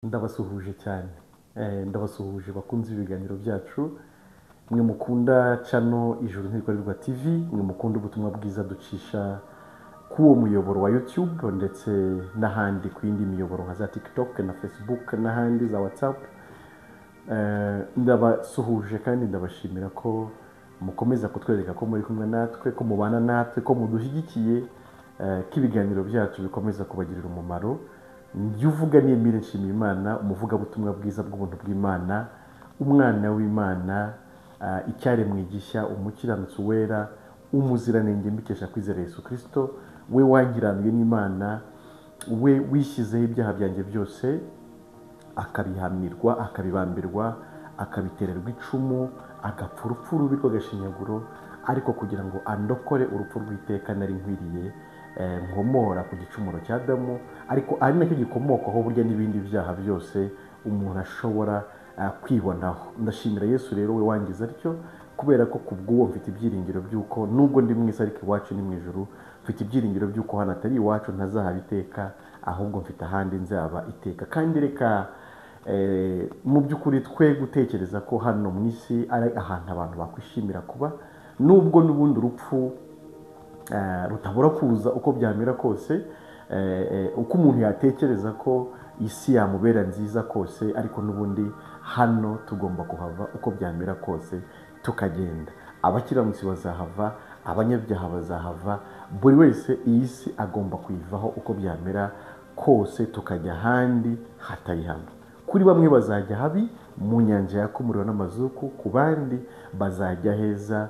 Ndabasuhuje cyane. Ndabasuhuje bakunze ibiganiro byacu, mwe mukunda channel Ijuru Ntirikorerwa TV, mwe mukunda ubutumwa bwiza ducisha k'uwo muyoboro wa YouTube ndetse n'ahandi ku yindi miyoboro nka za TikTok na Facebook n'ahandi za WhatsApp. Ndabasuhuje kandi ndabashimira ko mukomeza kutwereka ko muri kumwe natwe, ko mubana natwe, ko mudushyigikiye, ko ibiganiro byacu bikomeza kubagirira umumaro. Njye uvuga ni Emile Nshimiyimana, umuvugabutumwa bwiza bw'ubuntu bw'Imana, umwana w'Imana, icyaremwe gishya, umukiranutsi wera, umuziranenge mbikesha kwizera Yesu Kristo, we wangiranuye n'Imana, we wishyizeho ibyaha byanjye byose, akabihamirwa, akabibambirwa, akabitererwa icumu, agapfa urupfu rubi rw'agashinyaguro, ariko kugira ngo andokore urupfu rw'iteka nari nkwiriye, nkomora ku gicumuro cya Adamu, ariko ari nacyo gikomokaho burya n'ibindi byaha byose umuntu ashobora kwibonaho. Ndashimira Yesu rero we wangize atyo, kubera ko kubw'uwo mfite ibyiringiro by'uko nubwo ndi mwiza ariko iwacu ni mu ijuru, mfite ibyiringiro by'uko hano atari iwacu ntazahaba iteka, ahubwo mfite ahandi nzaba iteka. Kandi reka mu by'ukuri twe gutekereza ko hano mu isi ari ahantu abantu bakwishimira kuba, nubwo n'ubundi urupfu rutabura kuza uko byamera kose, uko umuntu yatekereza ko isi yamubera nziza kose, ariko n'ubundi hano tugomba kuhava uko byamera kose tukagenda. Abakiranutsi bazahava, abanyabyaha bazahava, buri wese iyi si agomba kuyivaho uko byamera kose, tukajya ahandi hatari hano. Kuri bamwe bazajya habi mu nyanja yaka umuriro n'amazuku, ku bandi bazajya heza,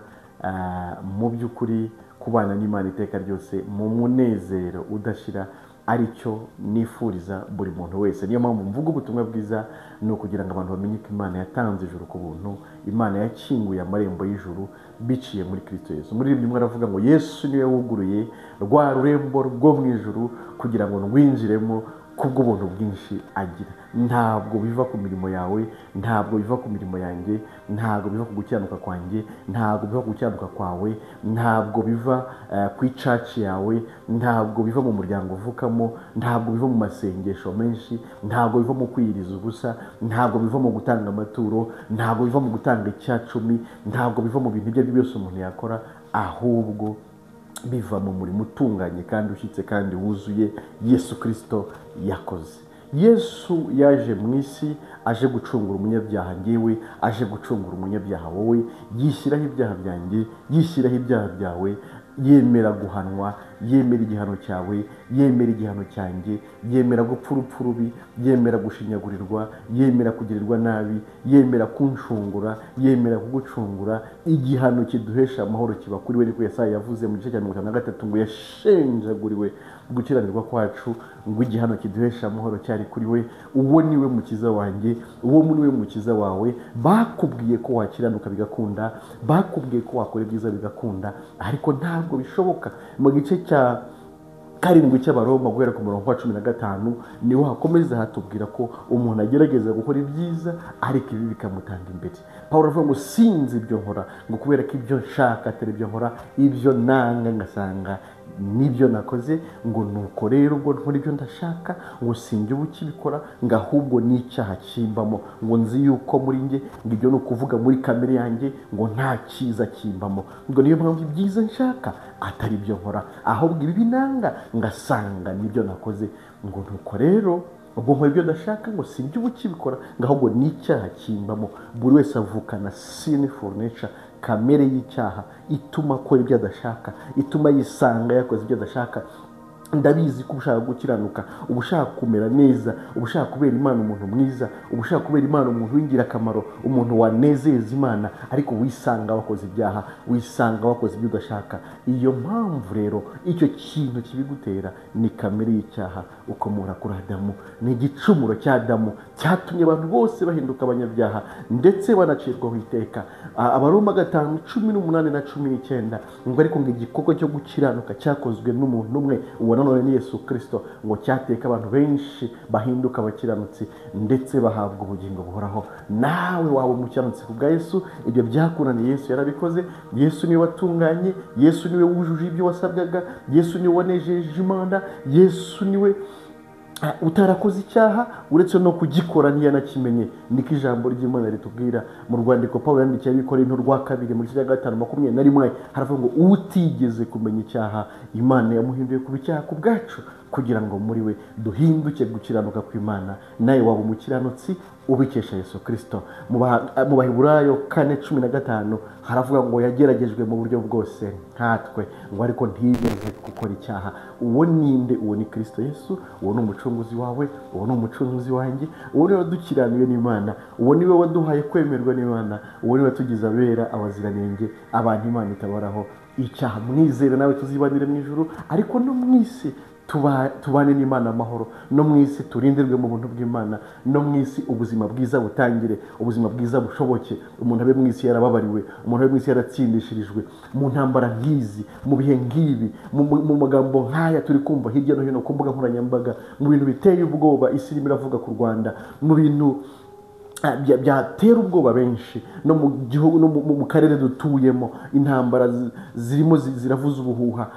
mu by'ukuri kubana n'Imana iteka ryose mu munezero udashira, aricyo nifuriza buri muntu wese. Niyo mpamvu mvuga ubutumwa bwiza, ni ukugira ngo abantu bamenye ko Imana yatanze ijuru ku buntu, Imana yakinguye amarembo y'ijuru biciye muri Kristo Yesu. Muri rimwe aravuga ngo Yesu niwe wuguruye rwa rurembo rwo mu ijuru kugira ngo ndwinjiremo kubw'ubuntu bwinshi agira. Ntabwo biva ku mirimo yawe, ntabwo biva ku mirimo yanjye, ntabwo biva ku gukiranuka kwanjye, ntabwo biva ku gukiranuka kwawe, ntabwo biva ku icaci yawe, ntabwo biva mu muryango uvukamo, ntabwo biva mu masengesho menshi, ntabwo biva mu kwiyiriza ubusa, ntabwo biva mu gutanga amaturo, ntabwo biva mu gutanga icyacumi, ntabwo biva mu bintu ibyo ari byo byose umuntu yakora, ahubwo biva mu murimo utunganye kandi ushyitse kandi wuzuye Yesu Kristo yakoze. Yesu yaje mu isi aje gucungura umunyabyaha ngewe, aje gucungura umunyabyaha wowe, yishyiraho ibyaha byanjye, yishyiraho ibyaha byawe, yemera guhanwa, yemera igihano cyawe, yemera igihano cyanjye, yemera gupfa urupfu rubi, yemera gushinyagurirwa, yemera kugirirwa nabi, yemera kunshungura, yemera kugucungura. Igihano kiduhesha amahoro kiba kuri we, niko Yesaya yavuze mu gice cya 53 ngo yashenjaguriwe gukiranirwa kwacu, ngo igihano kiduhesha amahoro cyari kuri we. Uwo niwe mukiza wanjye, uwo niwe mukiza wawe. Bakubwiye ko wakiranuka bigakunda, bakubwiye ko wakora ibyiza bigakunda, ariko ntabwo bishoboka. Mu gice cya 7 cy'Abaroma guhera ku murongo wa 15 niho hakomeza hatubwira ko umuntu agerageza gukora ibyiza ariko ibi bikamutanga imbere. Pawulo avuga ngo sinzi ibyo nkora, ngo kubera ko ibyo nshaka atari ibyo nkora, ibyo nanga ngasanga nibyo nakoze, ngo nuko rero ubwo nkora ibyo ndashaka, ngo sinjye uba ukibikora, ngo ahubwo n'icyaha kimbamo, ngo nzi yuko muri njye, ngo ibyo ni ukuvuga muri kamere yanjye, ngo nta cyiza kimbamo, ngo niyo mpamvu ibyiza nshaka atari ibyo nkora, ahubwo ibibi nanga ngasanga nibyo nakoze, ngo nuko rero ubwo nkora ibyo ndashaka, ngo sinjye uba ukibikora, ngo ahubwo n'icyaha kimbamo. Buri wese avukana sinful nature, kamere y'icyaha ituma akora ibyo adashaka, ituma yisanga yakoze ibyo adashaka. Ndabizi ko ushaka gukiranuka, uba ushaka kumera neza, uba ushaka kubera Imana umuntu mwiza, uba ushaka kubera Imana umuntu w'ingirakamaro, umuntu wanezeza Imana, ariko wisanga wakoze ibyaha, wisanga wakoze ibyo udashaka. Iyo mpamvu rero icyo kintu kibigutera ni kamere y'icyaha ukomora kuri Adamu, ni igicumuro cya Adamu cyatumye abantu bose bahinduka abanyabyaha ndetse banacirwaho iteka. Abaroma 5:18 na 19 ngo ariko ngo igikorwa cyo gukiranuka cyakozwe n'umuntu umwe, uwo nanone ni Yesu Kristo, ngo cyateka abantu benshi bahinduka abakiranutsi ndetse bahabwa ubugingo buhoraho. Nawe waba umukiranutsi ku bwa Yesu, ibyo byakunaniye Yesu yarabikoze. Yesu niwe watunganye, Yesu niwe wujuje ibyo wasabwaga, Yesu niwe wanejeje Imana, Yesu niwe Utarakoze icyaha uretse no kugikora ntiyanakimenye. Niko ijambo ry'Imana ritubwira mu rwandiko Pawulo yandikiye Abikorinto rwa 2 mu gice cya 5:21, haravuga ngo utigeze kumenya icyaha Imana yamuhinduye kuba icyaha ku bwacu, kugira ngo muri we duhinduke gukiranuka kw'Imana, nawe waba umukiranutsi ubikesha Yesu Kristo. Mu Baheburayo 4:15 haravuga ngo yageragejwe mu buryo bwose nkatwe, ngo ariko ntiyigeze gukora icyaha. Uwo ninde? Uwo ni Kristo Yesu. Uwo ni umucunguzi wawe, uwo ni umucunguzi wanjye, uwo niwe wadukiraniye n'Imana, uwo niwe waduhaye kwemerwa n'Imana, uwo niwe watugize abera, abaziranenge, abantu Imana itabaraho icyaha. Mwizere nawe tuzibanire mu ijuru, ariko no mu isi tubane n'Imana amahoro, no mu isi turindirwe mu buntu bw'Imana, no mu isi ubuzima bwiza butangire, ubuzima bwiza bushoboke, umuntu abe mu isi yarababariwe, umuntu abe mu isi yaratsindishirijwe. Mu ntambara nk'izi, mu bihe nk'ibi, mu magambo nk'aya turi kumva hirya no hino ku mbuga nkoranyambaga, mu bintu biteye ubwoba isi irimo iravuga ku Rwanda, mu bintu byatera ubwoba benshi, no mu gihugu no mu karere dutuyemo, intambara zirimo ziravuza ubuhuha,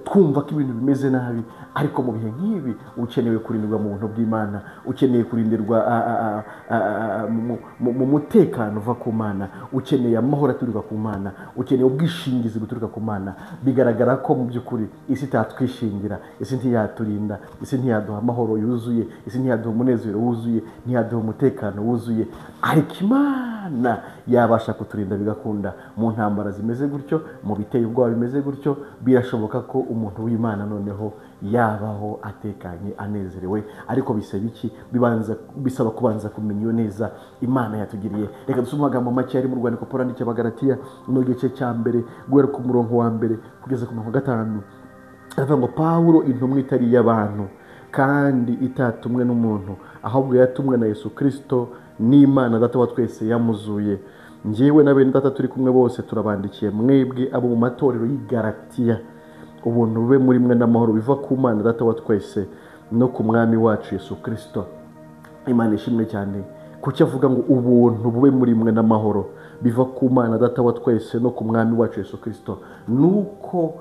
twumva ko ibintu bimeze nabi. Ariko mu bihe nk'ibi ukeneye kurindirwa mu buntu bw'Imana, ukeneye kurindirwa mu mutekano uva ku Mana, ukeneye amahoro aturuka ku Mana, ukeneye ubwishingizi buturuka ku Mana. Bigaragara ko mu by'ukuri isi itatwishingira, isi ntiyaturinda, isi ntiyaduha amahoro yuzuye, isi ntiyaduha umunezero wuzuye, ntiyaduha umutekano wuzuye, ariko Imana yabasha kuturinda bigakunda. Mu ntambara zimeze gutyo, mu biteye ubwoba bimeze gutyo, birashoboka ko umuntu w'Imana noneho yabaho atekanye, anezerewe. Ariko bisaba iki? Bisaba kubanza kumenya iyo neza Imana yatugiriye. Reka dusome amagambo make ari mu rwandiko Pawulo yandikiye Abagalatiya mu gice cya 1 guhera ku murongo wa 1 kugeza ku murongo wa 5. Aravuga ngo Pawulo intumwa itari iy'abantu kandi itatumwe n'umuntu, ahubwo yatumwe na Yesu Kristo n'Imana Data wa twese yamuzuye. Njyewe na bene data turi kumwe bose turabandikiye mwebwe abo mu matorero y'i Galatiya, ubuntu bube muri mwe n'amahoro biva ku Mana Data wa twese no ku Mwami wacu Yesu Kristo. Imana ishimwe cyane. Kuki avuga ngo ubuntu bube muri mwe n'amahoro biva ku Mana Data wa twese no ku Mwami wacu Yesu Kristo? Nuko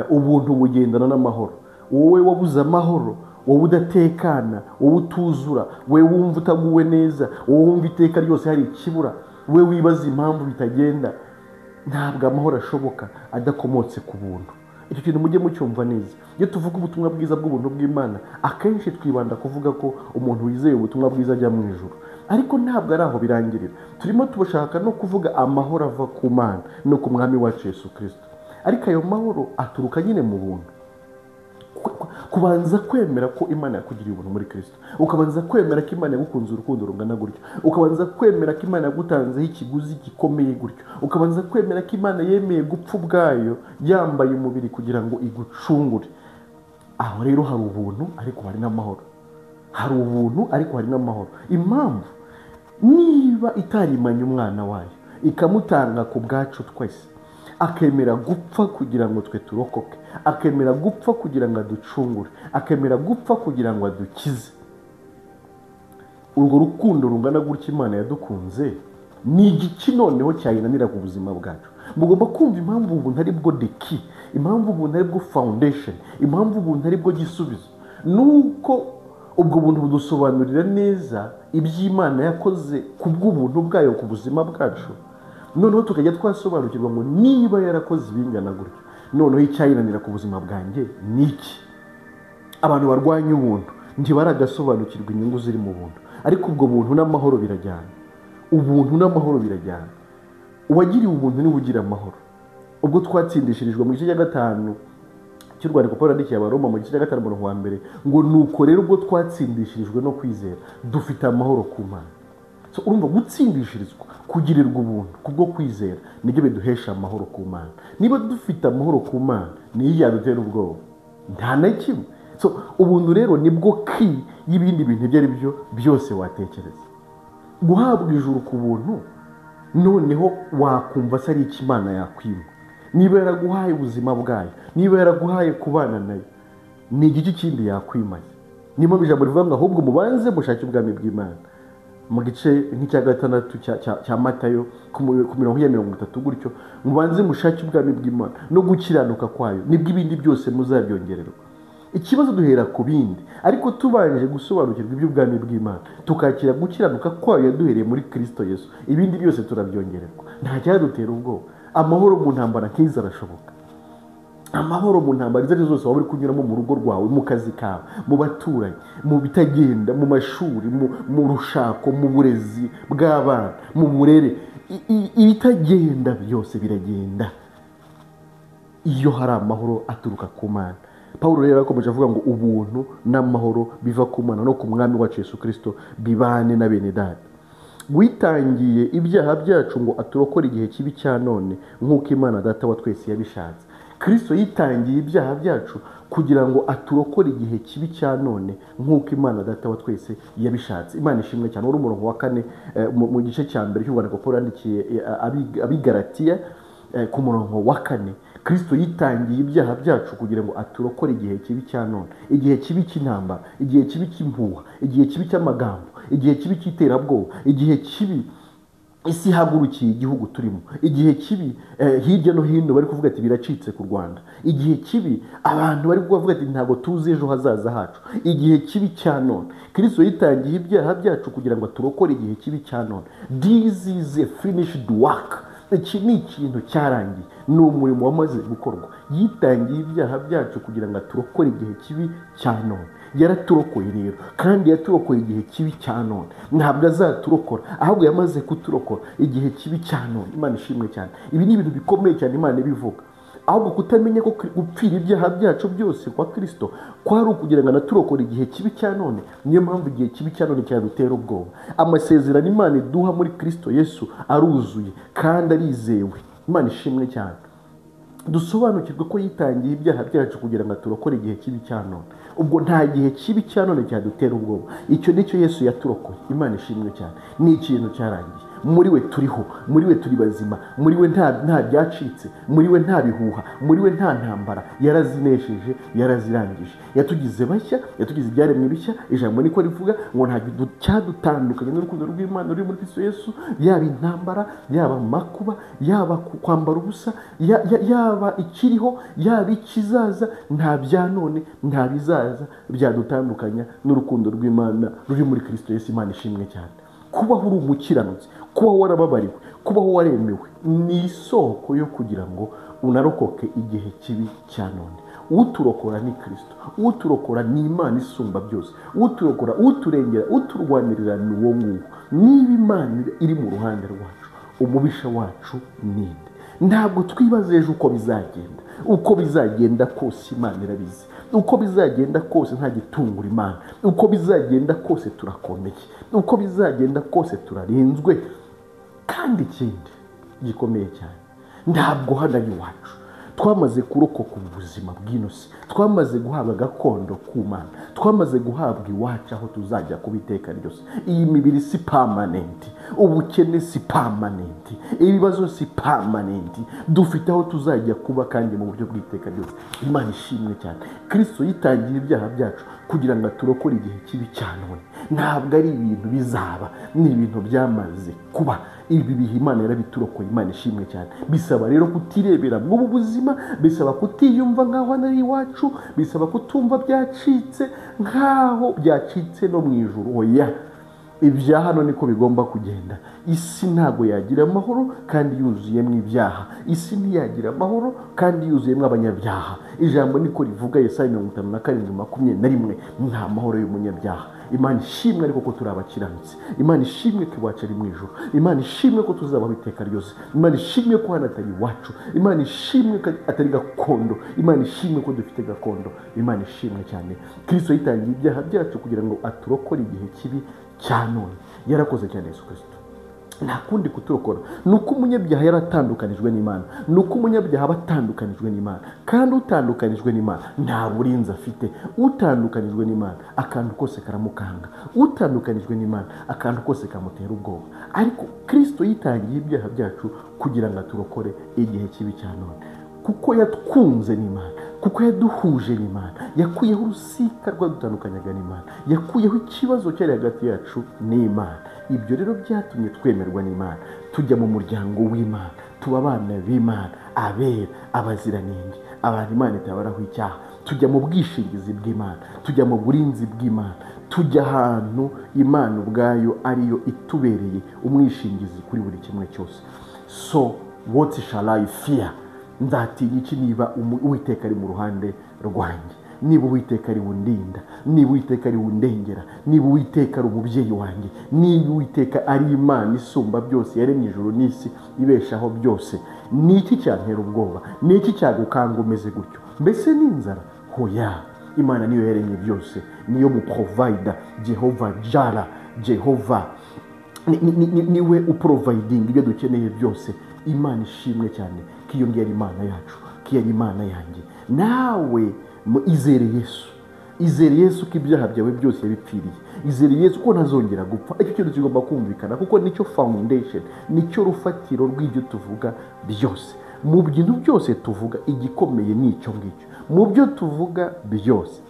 ubuntu bugendana n'amahoro. Wowe wabuze amahoro, wowe udatekana, wowe utuzura, wowe wumva utaguwe neza, wowe wumva iteka ryose hari ikibura, wowe wibaza impamvu bitagenda, ntabwo amahoro ashoboka adakomotse ku buntu. Icyo kintu mujye mucyumva neza. Iyo tuvuga ubutumwa bwiza bw'ubuntu bw'Imana, akenshi twibanda kuvuga ko umuntu wizeye ubutumwa bwiza ajya mu ijuru, ariko ntabwo ari aho birangirira. Turimo tubashaka no kuvuga amahoro ava ku Mana no ku Mwami wacu Yesu Kristo. Ariko ayo mahoro aturuka nyine mu buntu. Kubanza kwemera ko Imana yakugiriye ubuntu muri Kristo, ukabanza kwemera ko Imana yagukunze urukundo rungana gutyo, ukabanza kwemera ko Imana yagutanzeho ikiguzi gikomeye gutyo, ukabanza kwemera ko Imana yemeye gupfa ubwayo yambaye umubiri kugira ngo igucungure. Aho rero hari ubuntu ariko hari n'amahoro. Hari ubuntu ariko hari n'amahoro. Impamvu, niba itarimanye umwana wayo ikamutanga ku bwacu twese, akemera gupfa kugira ngo twe turokoke, akemera gupfa kugira ngo aducungure, akemera gupfa kugira ngo adukize, urwo rukundo rungana gutya Imana yadukunze, ni igiki noneho cyayinanira ku buzima bwacu? Mugomba kumva impamvu ubuntu ari bwo the key, impamvu ubuntu ari bwo foundation, impamvu ubuntu ari bwo gisubizo. Nuko ubwo buntu budusobanurira neza iby'Imana yakoze ku bw'ubuntu bwayo ku buzima bwacu. Noneho tukajya twasobanukirwa ngo niba yarakoze ibingana gutyo, noneho icyayinanira ku buzima bwanjye ni iki? Abantu barwanya ubuntu ntibaragasobanukirwa inyungu ziri mu buntu, ariko ubwo buntu n'amahoro birajyana. Ubuntu n'amahoro birajyana. Uwagiriwe ubuntu niwe ugira amahoro. Ubwo twatsindishirijwe mu gice cya 5 cy'urwandiko Pawulo yandikiye Abaroma mu gice cya 5 umurongo wa 1, ngo nuko rero ubwo twatsindishirijwe no kwizera dufite amahoro ku Mana. So urumva gutsindishirizwa, kugirirwa ubuntu kubwo kwizera nibyo biduhesha amahoro ku Mana. Niba dufite amahoro ku Mana, niyo yadutera ubwoba? Nta na kimwe. So ubuntu rero nibwo key y'ibindi bintu ibyo ari byo byose watekereza. Guhabwa ijuru ku buntu, noneho wakumva se ari iki Imana yakwima? Niba yaraguhaye ubuzima bwayo, niba yaraguhaye kubana nayo, ni igiki kindi yakwimaye? Niyo ijambo rivuga ngo ahubwo mubanze mushake ubwami bw'Imana. Mu gice nk'icya 6 cya Matayo ku mirongo ya 30 gutyo, mubanze mushake ubwami bw'Imana no gukiranuka kwayo, nibwo ibindi byose muzabyongererwa. Ikibazo duhera ku bindi, ariko tubanje gusobanukirwa iby'ubwami bw'Imana, tukakira gukiranuka kwayo yaduhereye muri Kristo Yesu, ibindi byose turabyongererwa. Nta cyadutera ubwoba. Amahoro mu ntambara nk'izi arashoboka. Amahoro mu ntambara izo ari zo zose waba uri kunyuramo, mu rugo rwawe, mu kazi kawe, mu baturanyi, mu bitagenda, mu mashuri, mu rushako, mu burezi bw'abana, mu burere, ibitagenda byose biragenda iyo hari amahoro aturuka ku Mana. Pawulo rero yakomeje avuga ngo ubuntu n'amahoro biva ku Mana no ku Mwami wacu Yesu Kristo bibane na bene data. Witangiye ibyaha byacu ngo aturokore igihe kibi cya none, nk'uko Imana Data wa twese yabishatse. Kristo yitangiye ibyaha byacu kugira ngo aturokore igihe kibi cya none, nk'uko Imana Data wa twese yabishatse. Imana ishimwe cyane. Wari umurongo wa 4 mu gice cya mbere cy'urwandiko Pawulo yandikiye Abigalatiya, ku murongo wa 4. Kristo yitangiye ibyaha byacu kugira ngo aturokore igihe kibi cya none, igihe kibi cy'intambara, igihe kibi cy'impuha, igihe kibi cy'amagambo, igihe kibi cy'iterabwoba, igihe kibi isi ihagurukiye igihugu turimo, igihe kibi hirya no hino bari kuvuga ati biracitse ku Rwanda, igihe kibi abantu bari kuvuga ati ntabwo tuzi ejo hazaza hacu, igihe kibi cya none. Kristo yitangiye ibyaha byacu kugira ngo aturokore igihe kibi cya none. This is a finished work. Iki ni ikintu cyarangiye, ni umurimo wamaze gukorwa. Yitangiye ibyaha byacu kugira ngo aturokore igihe kibi cya none. Yaraturokoye rero, kandi yaturokoye igihe kibi cya none. Ntabwo azaturokora, ahubwo yamaze kuturokora igihe kibi cya none. Imana ishimwe cyane. Ibi ni ibintu bikomeye cyane Imana ibivuga. Ahubwo kutamenya ko gupfira ibyaha byacu byose kwa Kristo kwari ukugira ngo anaturokore igihe kibi cya none. Niyo mpamvu igihe kibi cya none cyadutera ubwoba. Amasezerano Imana iduha muri Kristo Yesu aruzuye kandi arizewe. Imana ishimwe cyane. Dusobanukirwe ko yitangiye ibyaha byacu kugira ngo aturokore igihe kibi cya none. Ubwo nta gihe kibi cya none cyadutera ubwoba. Icyo nicyo Yesu yaturokoye. Imana ishimwe cyane. Ni ikintu cyarangiye. Muri we turiho, muri we turi bazima, muri we nta byacitse, muri we nta bihuha, muri we nta ntambara. Yarazinesheje, yarazirangije, yatugize bashya, yatugize ibyaremwe bishya. Ijambo niko rivuga ngo nta cyadutandukanye n'urukundo rw'Imana ruri muri Kristo Yesu, yaba intambara, yaba makuba, yaba kwambara ubusa, yaba ikiriho, yaba ikizaza, nta bya none, nta bizaza byadutandukanya n'urukundo rw'Imana ruri muri Kristo Yesu. Imana ishimwe cyane. Kubaho uri umukiranutsi, kubaho warababariwe, kubaho waremewe, ni isoko yo kugira ngo unarokoke igihe kibi cya none. Uturokora ni Kristo, uturokora ni Imana isumba byose, uturokora, uturengera, uturwanirira ni uwo nguwo. Niba Imana iri mu ruhande rwacu, umubisha wacu ninde? Ntabwo twibaza ejo uko bizagenda. Uko bizagenda kose Imana irabizi. Uko bizagenda kose nta gitungura Imana. Uko bizagenda kose turakomeye. Uko bizagenda kose turarinzwe. Kandi ikindi gikomeye cyane, ntabwo hano ari iwacu. Twamaze kurokoka ubuzima bw'ino si, twamaze guhabwa gakondo ku Mana, twamaze guhabwa iwacu aho tuzajya kuba iteka ryose. Iyi mibiri si permanent, ubukene si permanent, ibibazo si permanent. Dufite aho tuzajya kuba kandi mu buryo bw'iteka ryose. Imana ishimwe cyane. Kristo yitangiye ibyaha byacu kugira ngo aturokore igihe kibi cya none. Ntabwo ari ibintu bizaba, ni ibintu byamaze kuba. Ibi bihe Imana yarabiturokoye. Imana ishimwe cyane. Bisaba rero kutirebera mu buzima, bisaba kutiyumva nkaho ari iwacu, bisaba kutumva byacitse nkaho byacitse no mu ijuru. Oya, ibya hano niko bigomba kugenda. Isi ntago yagira amahoro kandi yuzuyemo ibyaha. Isi ntiyagira amahoro kandi yuzuyemo abanyabyaha. Ijambo niko rivuga, Yesaya 57:21, nta mahoro y'umunyabyaha. Imana ishimwe ariko ko turi abakiranutsi. Imana ishimwe ko iwacu ari mu ijuru. Imana ishimwe ko tuzabaho iteka ryose. Imana ishimwe ko hano atari iwacu. Imana ishimwe ko atari gakondo. Imana ishimwe ko dufite gakondo. Imana ishimwe cyane. Kristo yitangiye ibyaha byacu kugira ngo aturokore igihe kibi cya none. Yarakoze cyane Yesu Kristo. Nta kundi kuturokora nuko umunyabyaha yaratandukanijwe n'Imana, nuko umunyabyaha aba atandukanijwe n'Imana, kandi utandukanijwe n'Imana nta burinzi afite. Utandukanijwe n'Imana akantu kose karamukanga, utandukanijwe n'Imana akantu kose kamutera ubwoba. Ariko Kristo yitangiye ibyaha byacu kugira ngo aturokore igihe kibi cya none, kuko yatwunze n'Imana, kuko yaduhuje n'Imana, yakuyeho urusika rwadutandukanyaga n'Imana, yakuyeho ikibazo cyari hagati yacu n'Imana. Ibyo rero byatumye twemerwa n'Imana, tujya mu muryango w'Imana, tuba abana b'Imana, abera, abaziranenge, abantu Imana itabaraho icyaha. Tujya mu bwishingizi bw'Imana, tujya mu burinzi bw'Imana, tujya ahantu Imana ubwayo ariyo itubereye umwishingizi kuri buri kimwe cyose. So what shall I fear? Nzatinya iki niba Uwiteka ari mu ruhande rwanjye, niba Uwiteka ari undinda, niba Uwiteka ari undengera, niba Uwiteka ari umubyeyi wanjye, niba Uwiteka ari Imana isumba byose yaremye ijuru n'isi ibeshaho byose, ni iki cyantera ubwoba? Ni iki cyagukanga umeze gutyo? Mbese ni inzara? Hoya, Imana niyo yaremye byose, niyo mu provider, Jehova Jara, Jehova niwe uproviding ibyo dukeneye byose. Imana ishimwe cyane ko iyo ngiyo ari Imana yacu, ko iyo ari Imana yanjye. Nawe izere Yesu, izere Yesu ko ibyaha byawe byose yabipfiriye, izere Yesu ko ntazongera gupfa. Icyo kintu kigomba kumvikana kuko nicyo foundation, nicyo rufatiro rw'ibyo tuvuga byose. Mu bintu byose tuvuga igikomeye ni icyo ngicyo. Mu byo tuvuga byose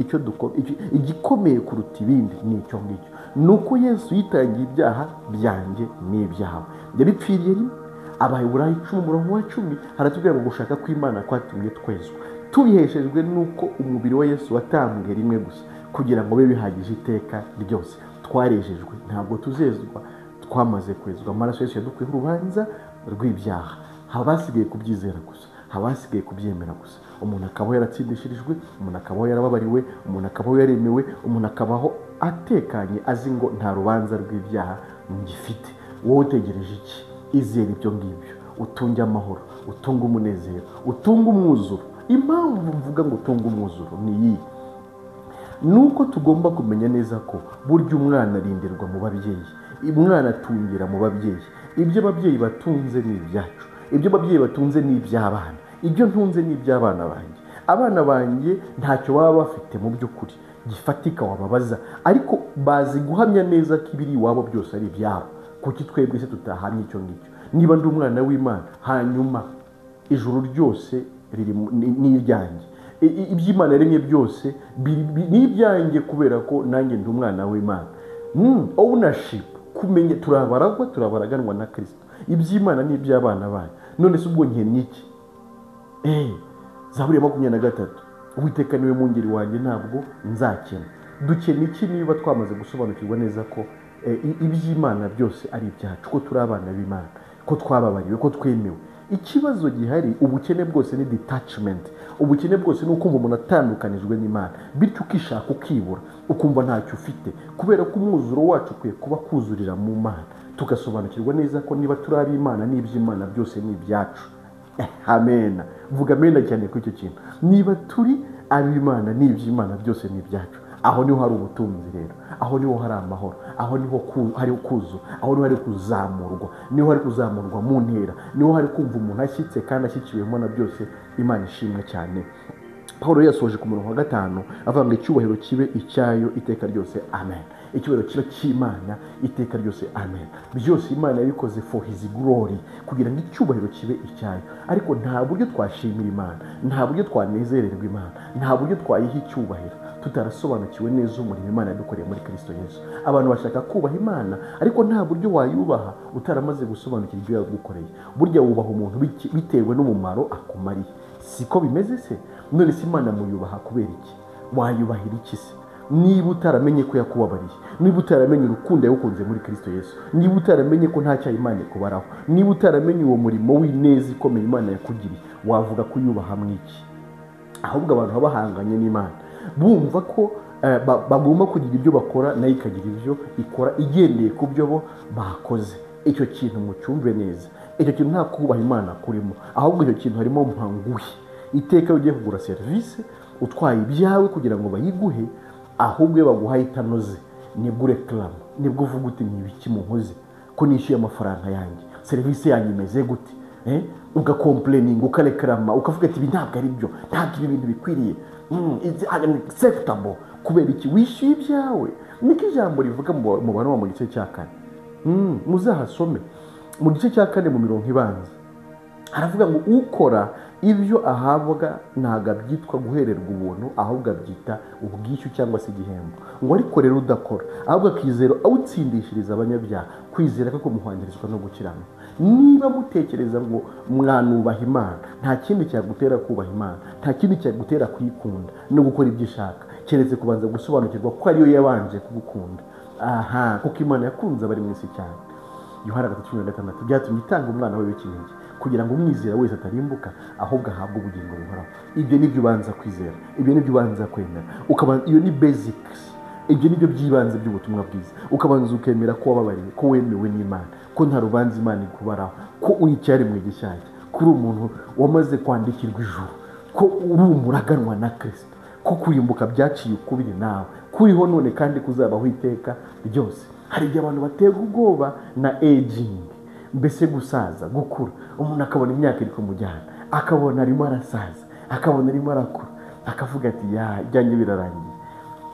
igikomeye kuruta ibindi ni icyo ngicyo, ni uko Yesu yitangiye ibyaha byanjye n'ibyawe, yabipfiriye rimwe. Abaheburayo 10:10 haratubwira ngo gushaka kw'Imana kwatumye twezwa, tubiheshejwe n'uko umubiri wa Yesu watambwe rimwe gusa kugira ngo bibe bihagije iteka ryose. Twarejejwe, ntabwo tuzezwa, twamaze kwezwa. Amaraso Yesu yadukuyeho urubanza rw'ibyaha. Haba hasigaye kubyizera gusa, haba hasigaye kubyemera gusa, umuntu akabaho yaratsindishirijwe, umuntu akabaho yarababariwe, umuntu akabaho yaremewe, umuntu akabaho atekanye azi ngo nta rubanza rw'ibyaha ngifite. Wowe utegereje iki? Izere ibyo ngibyo, utunge amahoro, utunge umunezero, utunge umwuzuro. Impamvu mvuga ngo utunge umwuzuro ni iyi: nuko tugomba kumenya neza ko burya umwana arindirwa mu babyeyi, umwana atungira mu babyeyi. Ibyo ababyeyi batunze ni ibyacu, ibyo ababyeyi batunze ni iby'abana, ibyo ntunze ni iby'abana banjye. Abana banjye ntacyo baba bafite mu by'ukuri gifatika wababaza, ariko bazi guhamya neza ko ibiri iwabo byose ari ibyabo. Kuki twebwe se tutahamya icyo ngicyo? Niba ndi umwana w'Imana, hanyuma ijuru ryose ni iryanjye, iby'Imana yaremye byose ni ibyanjye kubera ko nanjye ndi umwana w'Imana. Ownership, kumenya turabaragwa, turabaraganwa na Kristo, iby'Imana ni iby'abana bayo. None se ubwo nkennye iki? Zaburi ya 23, Uwiteka niwe mwungeri wanjye, ntabwo nzakena. Dukena iki niba twamaze gusobanukirwa neza ko iby'Imana byose ari ibyacu, ko turi abana b'Imana, ko twababariwe, ko twemewe? Ikibazo gihari, ubukene bwose ni detachment. Ubukene bwose ni ukumva umuntu atandukanijwe n'Imana, bityo ukishaka ukibura, ukumva ntacyo ufite, kubera ko umwuzuro wacu ukwiye kuba kuzurira mu Mana, tugasobanukirwa neza ko niba turi ab'Imana n'iby'Imana byose ni ibyacu. Amen. Vuga amena cyane kuri icyo kintu. Niba turi ab'Imana n'iby'Imana byose ni ibyacu, aho niho hari ubutunzi rero, aho niho hari amahoro, aho niho hari kuzu, aho niho hari kuzamurwa, niho hari kuzamurwa mu ntera, niho hari kumva umuntu ashyitse kandi ashyikiwemo na byose. Imana ishimwe cyane. Paul yasoje ku murongo wa 5 avuga ngo icyubahiro kibe icyayo iteka ryose, amen. Icyubahiro kibe cy'Imana iteka ryose, amen. Byose Imana yabikoze for his glory, kugira ngo icyubahiro kibe icyayo. Ariko nta buryo twashimira Imana, nta buryo twanezererwa Imana, nta buryo twayiha icyubahiro tutarasobanukiwe neza umurimo Imana yadukoreye muri Kristo Yesu. Abantu bashaka kubaha Imana, ariko nta buryo wayubaha utaramaze gusobanukirwa ibyo yagukoreye. Burya wubaha umuntu bitewe n'umumaro akumariye, siko bimeze se? None se Imana muyubaha kubera iki? Wayubahira iki se niba utaramenye ko yakubabariye, niba utaramenye urukundo yagukunze muri Kristo Yesu, niba utaramenye ko nta cyaha Imana ikubaraho, niba utaramenye uwo murimo w'ineza ikomeye Imana yakugiriye, wavuga ko uyubaha mwiki? Ahubwo abantu baba bahanganye n'Imana, bumva ko bagomba kugira ibyo bakora nayo ikagira ibyo ikora igendeye ku byo bo bakoze. Icyo kintu mucyumve neza, icyo kintu nta kubaha Imana kurimo, ahubwo icyo kintu harimo mpanguhe. Iteka ugiye kugura serivisi utwaye ibyawe kugira ngo bayiguhe, ahubwo iyo baguhaye itanoze nibwo ureklama, nibwo uvuga uti ni ibiki munkoze, ko nishyuye amafaranga yanjye, serivisi yanjye imeze gute? Ugakomplaininga, ukareklama, ukavuga ati ibi ntabwo ari byo, ntabwo ibi bintu bikwiriye, it's unacceptable. Kubera iki? Wishyuye ibyawe. Niko ijambo rivuga mu Baroma mu gice cya 4. Muzahasome mu gice cya 4 mu mirongo ibanza, haravuga ngo ukora Ibyo ahabwa ntabwo abyitwa guhererwa ubuntu, ahubwo abyita ubwishyu cyangwa se igihembo. Ngo ariko rero udakora, ahubwo akizera awutsindishiriza abanyabyaha, kwizera ko kumuhwanyirizwa no gukiranuka. Niba mutekereza ngo mwanubaha Imana, nta kindi cyagutera kubaha Imana, nta kindi cyagutera kuyikunda no gukora ibyo ishaka, keretse kubanza gusobanukirwa ko ariyo yabanje kugukunda. Aha, kuko Imana yakunze abari mu isi cyane. Yohana 3:16, byatumye itanga umwana we w'ikinege kugira ngo umwizera wese atarimbuka, ahubwo ahabwe ubugingo buhoraho. Ibyo nibyo ubanza kwizera, ibyo nibyo ubanza kwemera. Iyo ni basics, ibyo nibyo by'ibanze by'ubutumwa bwiza. Ukabanza ukemera ko wababariwe, ko wemewe n'Imana, ko nta rubanza Imana ikubaraho, ko uri icyaremwe gishyashya, ko uri umuntu wamaze kwandikirwa ijuru, ko uri umuraganwa na Kristo, ko kurimbuka byaciye ukubiri nawe, kuriho none kandi kuzabaho iteka ryose. Hari igihe abantu baterwa ubwoba na aging, mbese gusaza, gukura. Umuntu akabona imyaka iri kumujyana, akabona arimo arasaza, akabona arimo arakura, akavuga ati ya ibyanjye birarangiye.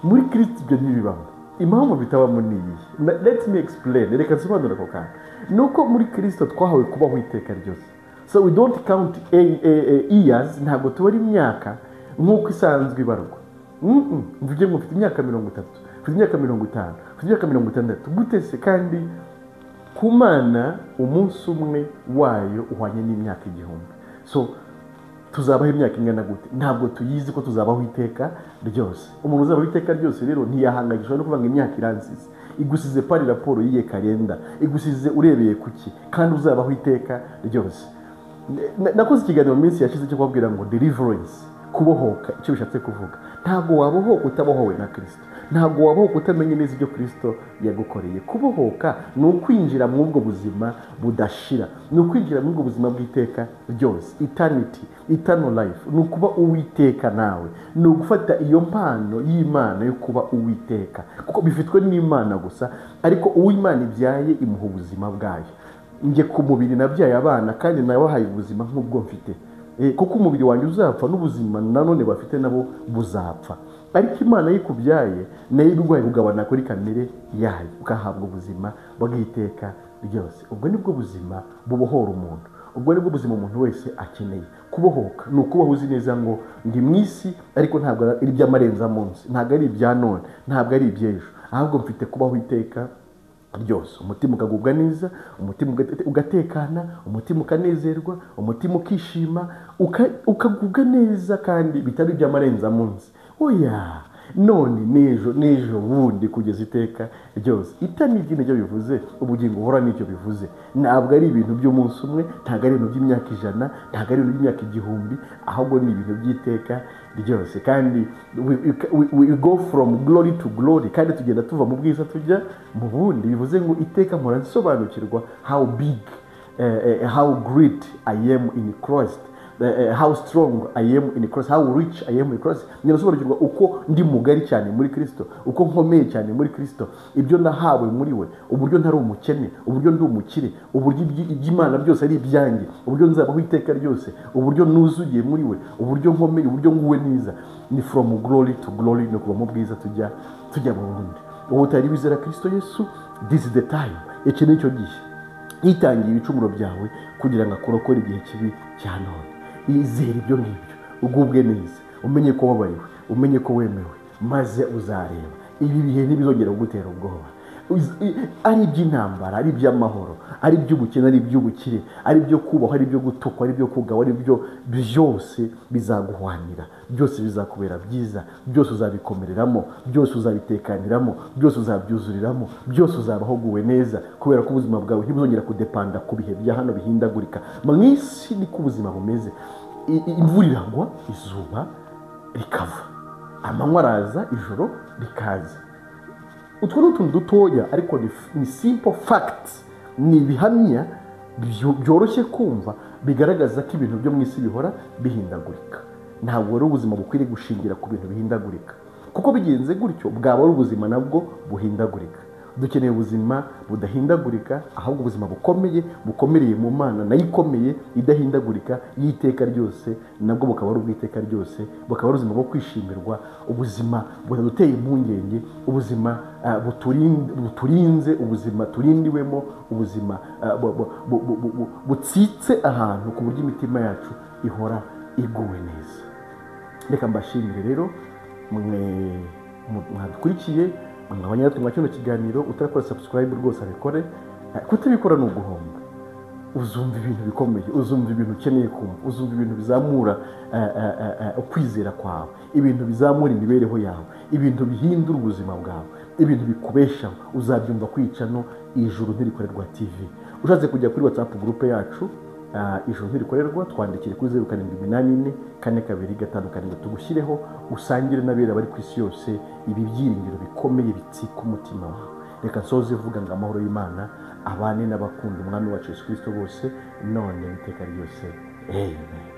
Muri Kristo ibyo ntibibamo. Impamvu bitabamo ni iyi. Let me explain, reka nsobanure ako kantu. Ni uko muri Kristo twahawe kubaho iteka ryose. So we don't count years, ntabwo tubara imyaka nk'uko isanzwe ibarwa. Mvuge ngo mfite imyaka 30, mfite imyaka 50, mfite imyaka 60. Gute se kandi ku Mana umunsi umwe wayo uhwanye n'imyaka 1000? So tuzabaho imyaka ingana gute? Ntabwo tuyizi ko tuzabaho iteka ryose. Umuntu uzabaho iteka ryose rero ntiyahangayikishwa no kuvuga ngo imyaka iransize. Igusize pari raporo y'iye kalenda, igusize urebeye kuki, kandi uzabaho iteka ryose. Nakoze ikiganiro mu minsi yashize cyo kubabwira ngo deliverance, kubohoka, icyo bishatse kuvuga. Ntabwo wabohoka utabohowe na Kristo, ntabwo wabohoka utamenye neza ibyo Kristo yagukoreye. Kubohoka ni ukwinjira muri ubwo buzima budashira, ni ukwinjira muri ubwo buzima bw'iteka ryose, eternity, eternal life. Ni ukuba uwiteka nawe, ni ugufata iyo mpano y'Imana yo kuba uwiteka, kuko bifitwe n'Imana gusa. Ariko uw'Imana ibyaye imuha ubuzima bwayo. Njye ku mubiri nabyaye abana kandi nabahaye ubuzima nk'ubwo mfite, kuko umubiri wanjye uzapfa n'ubuzima nanone bafite nabo buzapfa. Ariko Imana yikubyaye nayo irwaye kugabana kuri kamere yayo, ugahabwa ubuzima bw'iteka ryose. Ubwo nibwo buzima bubohora umuntu, ubwo nibwo buzima umuntu wese akeneye. Kubohoka ni ukubaho uzi neza ngo ndi mu isi, ariko ntabwo ari iby'amarenzamunsi, ntabwo ari ibya none, ntabwo ari iby'ejo, ahubwo mfite kubaho iteka ryose. Umutima ukagubwa neza, umutima ugatekana, umutima ukanezerwa, umutima ukishima, ukagubwa neza, kandi bitari iby'amarenzamunsi. Oya, none n'ejo n'ejo bundi kugeza iteka ryose. Eternity nicyo bivuze, ubugingo buhora nicyo bivuze. Ntabwo ari ibintu by'umunsi umwe, ntabwo ari ibintu by'imyaka 100, ntabwo ari ibintu by'imyaka 1000, ahubwo ni ibintu by'iteka ryose. Kandi we go from glory to glory, kandi tugenda tuva mu bwiza tujya mu bundi. Bivuze ngo iteka mpora nsobanukirwa how big, how great I am in Christ, how strong I am in Christ, how rich I am in Christ. Nsobanukirwa uko ndi mugari cyane muri Kristo, uko nkomeye cyane muri Kristo, ibyo nahawe muri we, uburyo ntari umukene, uburyo ndi umukire, uburyo iby'Imana byose ari ibyanjye, uburyo nzabaho iteka ryose, uburyo nuzuye muri we, uburyo nkomeye, uburyo nguwe neza. Ni from glory to glory, no kuva mu bwiza tujya mu bundi. Ubu utari wizera Kristo Yesu, this is the time. Iki ni cyo gihe. Yitangiye ibicumuro byawe kugira ngo akurokore igihe kibi cya none. Izere ibyo ngibyo, ugubwe neza, umenye ko wabariwe, umenye ko wemewe, maze uzareba ibi bihe ntibizongera kugutera ubwoba. Ari iby'intambara, ari iby'amahoro, ari iby'ubukene, ari iby'ubukire, ari ibyo kubahwa, ari ibyo gutukwa, ari ibyo kugawa, ari ibyo byose bizaguhwanira, byose bizakubera byiza, byose uzabikomereramo, byose uzabitekaniramo, byose uzabyuzuriramo, byose uzabaho uguwe neza, kubera ko ubuzima bwawe ntibuzongera kudepanda ku bihe bya hano bihindagurika. Mu isi niko ubuzima bumeze. Imvura iragwa, izuba rikava, amanywa araza, ijoro rikaza. Utwo ni utuntu dutoya, ariko ni simple facts, ni ibihamya byoroshye kumva, bigaragaza ko ibintu byo mu isi bihora bihindagurika. Ntabwo ari ubuzima bukwiriye gushingira ku bintu bihindagurika, kuko bigenze gutyo bwaba ari ubuzima nabwo buhindagurika. Dukeneye ubuzima budahindagurika, ahubwo ubuzima bukomeye, bukomereye mu Mana nayo ikomeye, idahindagurika, y'iteka ryose, nabwo bukaba ari ubw'iteka ryose, bukaba ari ubuzima bwo kwishimirwa, ubuzima buduteye impungenge, ubuzima buturinze, ubuzima turindiwemo, ubuzima butsitse ahantu ku buryo imitima yacu ihora iguwe neza. Reka mbashimire rero mwe mwadukurikiye, mwabanye natwe mwa kino kiganiro. Utarakora subscribe rwose abikore, kutabikora ni uguhomba. Uzumva ibintu bikomeye, uzumva ibintu ukeneye kumva, uzumva ibintu bizamura ukwizera kwawe, ibintu bizamura imibereho yawe, ibintu bihindura ubuzima bwawe, ibintu bikubeshaho. Uzabyumva kwicano Ijuru Ntirikorerwa TV. Ushatse kujya kuri WhatsApp group yacu Ijuru Ntirikorerwa, twandikire kuri 0784 42 57, tugushyireho usangire n'abera bari ku isi yose ibi byiringiro bikomeye bitsika umutima wawe. Reka nsoze vuga ngo amahoro y'Imana abane n'abakunda Umwami wacu Yesu Kristo bose, none iteka ryose. Amen.